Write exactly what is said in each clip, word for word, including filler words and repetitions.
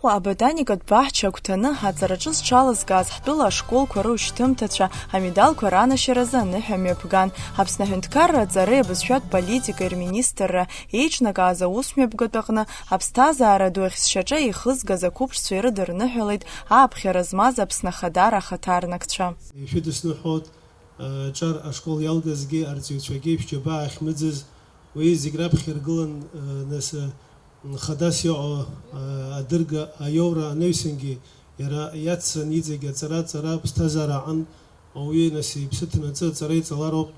Аботаникатә баҳча агәҭаны, аҵараҿы зҽалызкааз ҳтәыла ашколқәа рушьҭымҭацәа амедалқәа ранашьаразы аныҳәа мҩаԥган. Аԥсны аҳәынҭқарра аҵареи абызшәатә политикеи рминистрра еиҿнакааз аусмҩаԥгатә аҟны аԥсҭазаара ду ахьшьаҿа еихызгаз ақәыԥшцәа ирыдырныҳәалеит ааԥхьара змаз Аԥсны Ахадара ахаҭарнакцәа. Ишәыдысныҳәоит, аҿар ашкол иалгазгьы, арҵаҩцәагьы шәџьабаа ахьмыӡыз, уи зегь раԥхьа иргылан, нас, хадас иҟоу, адырга аиоура анаҩсангьы иара иаццан иҵегь аҵара, аҵара, аԥсҭазаара аҟынтә ауаҩы, нас, иԥсы ҭанаҵы аҵара иҵалароуп,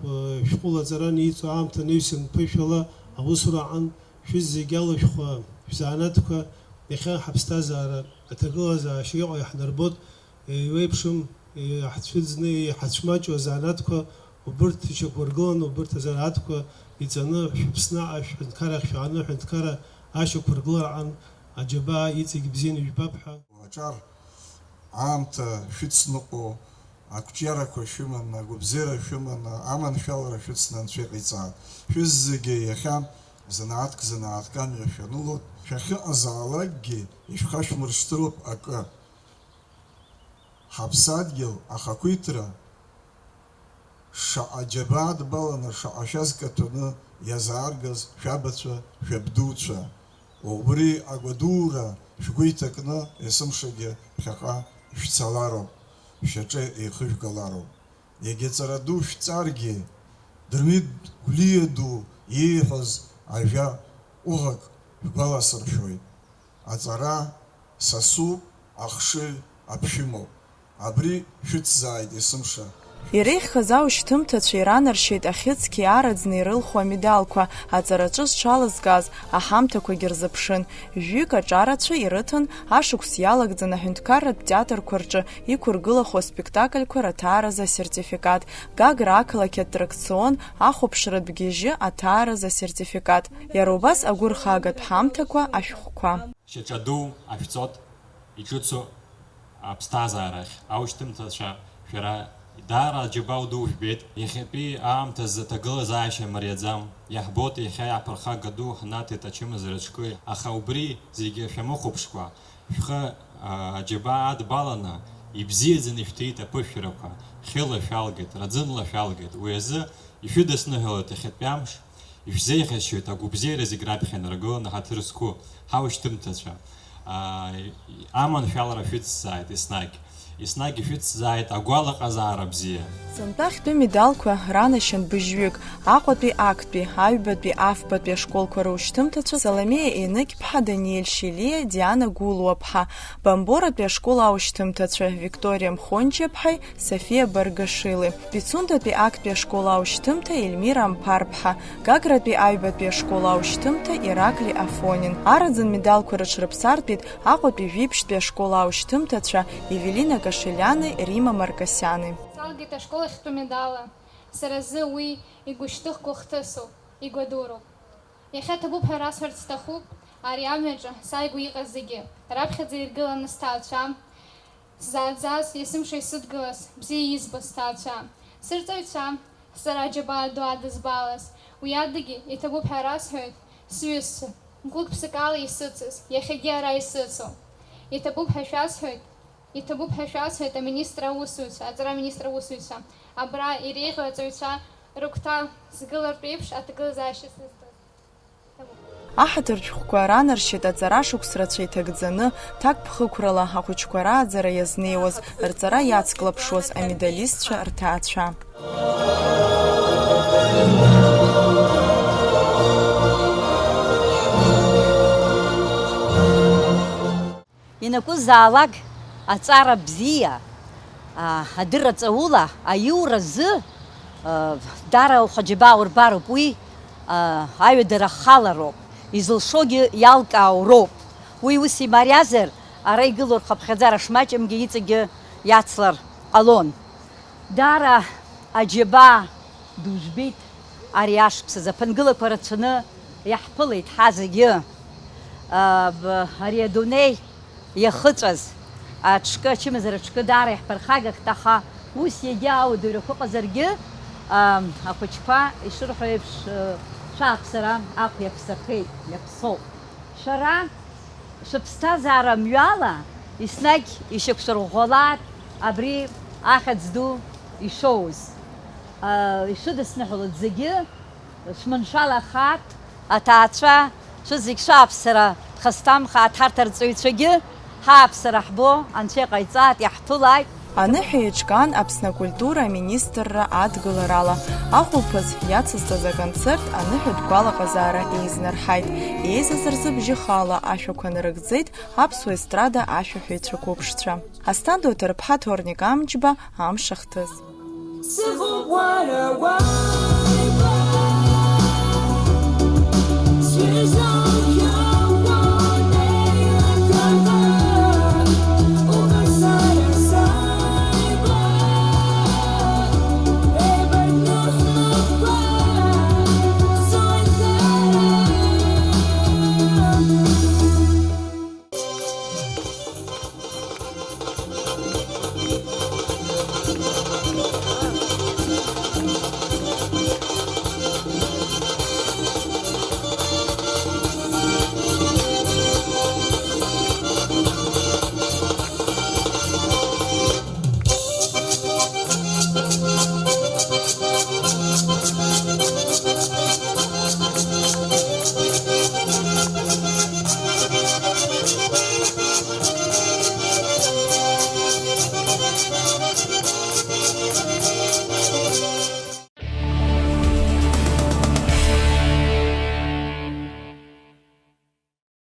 шәҟәыла аҵара аниҵо аамҭа анаҩсан ԥышәала аусура аҟынтә шәызегь алышәхәа, шәзанааҭқәа иахьа ҳаԥсҭазаара аҭагылазаашьа иҟоу иаҳнарбоит. Еиуеиԥшым, иҳацәыӡны, иҳацәмаҷу азанааҭқәа убырҭ ишьақәыргыланы, убырҭ азанааҭқәа иҵаны, шәыԥснаҟа шәҳәынҭқарахь шәааны, аҳәынҭқарра ашьақәыргылараҟан аџьабаа иҵегь бзианы ижәбап ҳәа. Аҿар аамҭа шәыцныҟәо, ақәҿиарақәа шәыманы, агәабзиара шәыманы, аманшәалара шәыцны Анцәа иҟаиҵааит. Шәызегьы иахьа занааҭк-занааҭк амҩа шәанылоит. Шәахьыҟазаалакгьы ишәхашәмыршҭыроуп акы. Ҳаԥсадгьыл ахақәиҭра шаҟа џьабаа дбаланы, шаҟа шәазкаҭәаны иазааргаз шәабацәа, шәабдуцәа, убри агәадура шәгәы иҭакны есымшагьы ԥхьаҟа шәцалароуп, шәаҿы еихышәгалароуп. Егьа ҵара ду шәҵаргьы, Дырмит Гәлиа ду ииҳәоз ажәа ҟәыӷак шәгәаласыршәоит. Аҵара сасуп, ахшыҩ аԥшәымоуп. Абри шәыцзааит есымша. Иреиӷьхаз аушьҭымҭацәа иранаршьеит ахьыӡқәа иаараӡны ирылху амедалқәа, аҵараҿы зҽалызкааз аҳамҭақәагьы рзыԥшын. Жәҩык аҿарацәа ирыҭан, ашықәс иалагӡан аҳәынҭқарратә театрқәа рҿы иқәыргылахо аспектакльқәа раҭааразы асертификат, Гагра ақалақь атракцион ахәаԥшратә гьежьы аҭааразы асертификат, иара убас агәырхаагатә ҳамҭақәа ашәҟәқәа. Шьаҿа ду ашәҵот иҿыцу аԥсҭазаарахь, аушьҭымҭацәа, шәара даара аџьабаа ду жәбеит. Иахьатәи аамҭазы аҭагылазаашьа мариаӡам. Иаҳбоит иахьа иаԥырхага ду ҳнаҭеит ачымазара ҽкы, аха убри зегьы шәамыхәаԥшкәа, шәхы, аа, аџьабаа адбаланы, ибзиаӡаны ишәҭеит аԥышәарақәа, хьыла шәалгеит, раӡынла шәалгеит. Уи азы ишәыдысныҳәалоит иахьатәи амш, ишәзеиӷьасшьоит агәабзиара зегь раԥхьа инаргыланы ҳаҭыр зқәу ҳаушьҭымҭацәа. Аа, аманшәалара шәыцзааит еснагь. Еснагь ишәыцзааит агәалаҟазаара бзиа. Сынтәа ахьтәы медалқәа ранашьан быжьҩык, Аҟәатәи, актәи, аҩбатәи, афбатәи ашколқәа рушьҭымҭацәа Саломеиа Еныгь-ԥҳа, Даниель Шьелиа, Диана Гәылуа-ԥҳа, Бамборатәи ашкол аушьҭымҭацәа Викториа Мхончиа-ԥҳаи Софиа Баргашили, Пицундатәи актәи ашкол аушьҭымҭа Ельмира Амԥар-ԥҳа, Гагратәи аҩбатәи ашкол аушьҭымҭа Иракли Афонин. Араӡын медалқәа рыҽрыԥсартәит Аҟәатәи жәиԥшьтәи ашкол аушьҭымҭацәа Евелина Кашеляни Рима Маркосиани. Салгеит ашкол ахьтәу медала. Сара зы уи игәышьҭыхгоу хҭысуп, игәадуроуп. Иахьа ҭабуп ҳәа расҳәарц сҭахуп, ари амҩаҿы сааигәа иҟаз зегьы, раԥхьаӡа иргыланы сҭаацәа, сзааӡаз, есымша исыдгылаз, бзиа избоз сҭаацәа, сырҵаҩцәа, сара аџьабаа ду адызбалаз, уи адагьы иҭабуп ҳәа расҳәоит сҩызцәа, гәык-ԥсыкала исыцыз, иахьагьы ара исыцу. Иҭабуп ҳәа шәасҳәоит, иҭабуп ҳәа шәасҳәоит аминистр аусзуҩцәа, аҵара аминистр аусзуҩцәа, абра иреиӷьу аҵаҩцәа рыгәҭа згылартә еиԥш аҭагылазаашьа сызҭаз. Аҳаҭыртә шәҟәқәа ранаршьеит аҵара шықәс рацәа иҭагӡаны, ҭакԥхықәрала ахәыҷқәа рааӡара иазнеиуаз, рҵара иацклаԥшуаз амедалистцәа рҭаацәа. Ианакәызаалак аҵара бзиа, а, адырра ҵаула аиуразы, а, даара ухәаџьабаа урбароуп, уи, а, аҩадара халароуп, изылшогьы иалкаауроуп. Уи ус имариазар, ара игылоу рхыԥхьаӡара шмаҷымгьы иҵегьы иацлар ҟалон. Даара аџьабаа дужәбеит ари ашықәсазы. Аԥынгылақәа рацәаны иаҳԥылеит ҳа зегьы. А, б-, ари адунеи иахыҵәаз аҽкы, ачымазара аҽкы даара иаҳԥырхагахт, аха ус иагьа ауадаҩрақәа ыҟазаргьы, а, ахәыҷқәа ишырҳәо еиԥш, э, шәааԥсара ахә иаԥсахеит, иаԥсоуп. Шәара Шәыԥсҭазаара мҩала, еснагь ишьақәшәырӷәӷәалааит абри ахьӡ ду ишоуз. Ишәыдысныҳәалоит зегьы, шәманшәалахааит, аҭаацәа, шәызегь шәааԥсара ԥхасҭамхааит, ҳарҭ арҵаҩцәагьы ҳааԥсара ҳбо, Анцәа иҟаиҵааит, иаҳԥылааит. Аныҳәа еиҿкаан Аԥсны акультура аминистрра адгыларала. Ахәылԥаз иацызҵаз аконцерт аныҳәатә гәалаҟазаара еизнарҳаит. Еизаз рзы бжьыхала ашәақәа нарыгӡеит аԥсуа естрада ашәаҳәаҩцәа қәыԥшцәа. Асҭанда Оҭырԥҳа, Ҭорник Амҷба, Амш ахҭыс. Сыҟоуп уара уа.